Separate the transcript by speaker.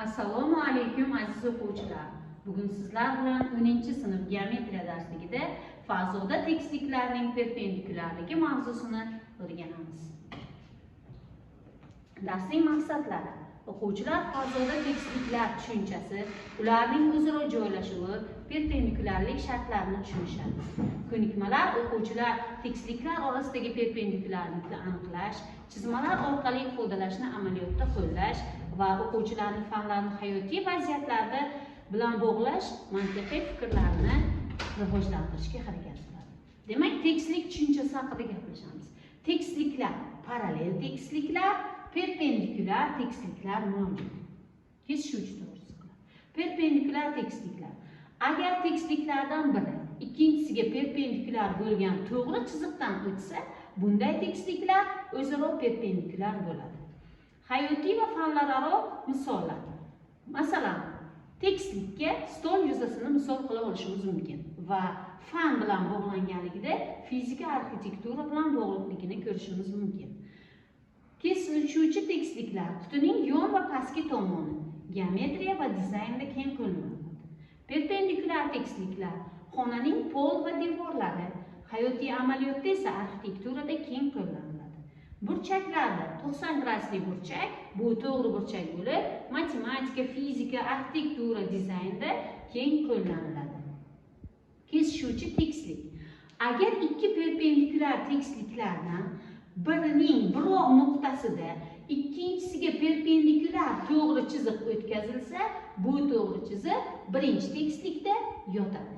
Speaker 1: Assalomu alaykum, aziz o'quvchilar. Bugun sizlar bilan 10-sinf geometriya darsligida fazoda tekisliklarning perpendikulyarligi mavzusini o'rganamiz. Darsning maqsadlari: o'quvchilar fazoda tekisliklar tushunchasi, ularning o'zaro joylashuvi, perpendikulyarlik shartlarini tushunishadi. Ko'nikmalar: o'quvchilar tekisliklar orasidagi perpendikulyarlikni aniqlash, chizmalar orqali ifodalashni amaliyotda qo'llash va o'quvchilarni fanlarni hayotiy vaziyatlarda bilan bog'lash mantiqiy fikrlarini rivojlantirishga harakat qiladi. Demak, tekislik tushunchasi haqida gaplashamiz. Tekisliklar: parallel tekisliklar, perpendikulyar tekisliklar mavjud. Kesishuvchi to'g'ri chiziqlar. Perpendikulyar tekisliklar: agar tekisliklardan biri ikkinchisiga perpendikulyar bo'lgan to'g'ri chiziqdan o'tsa, bunday tekisliklar o'zaro perpendikulyar bo'ladi. Hayotiy va fanlararo misollar. Masalan, tekislikka stol yuzasini misol qila olishimiz mumkin va fan bilan bog'langanligida fizika, arxitektura bilan bog'liqligini ko'rishimiz mumkin. Kesishuvchi tekisliklar: qutining yon va pastki tomoni, geometriya va dizaynda keng qo'llaniladi. Perpendikulyar tekisliklar: xonaning pol va devorlari, hayotiy amaliyotda esa arxitekturada keng qo'llaniladi. Burchaklarda 90 gradusli burchak, bu to'g'ri burchak bo'lib, matematika, fizika, arxitektura, dizaynda keng qo'llaniladi. Kesishuvchi tekislik: agar ikki perpendikulyar tekisliklardan birining biror nuqtasida ikkinchisiga perpendikulyar to'g'ri chiziq o'tkazilsa, bu to'g'ri chiziq birinchi tekislikda yotadi.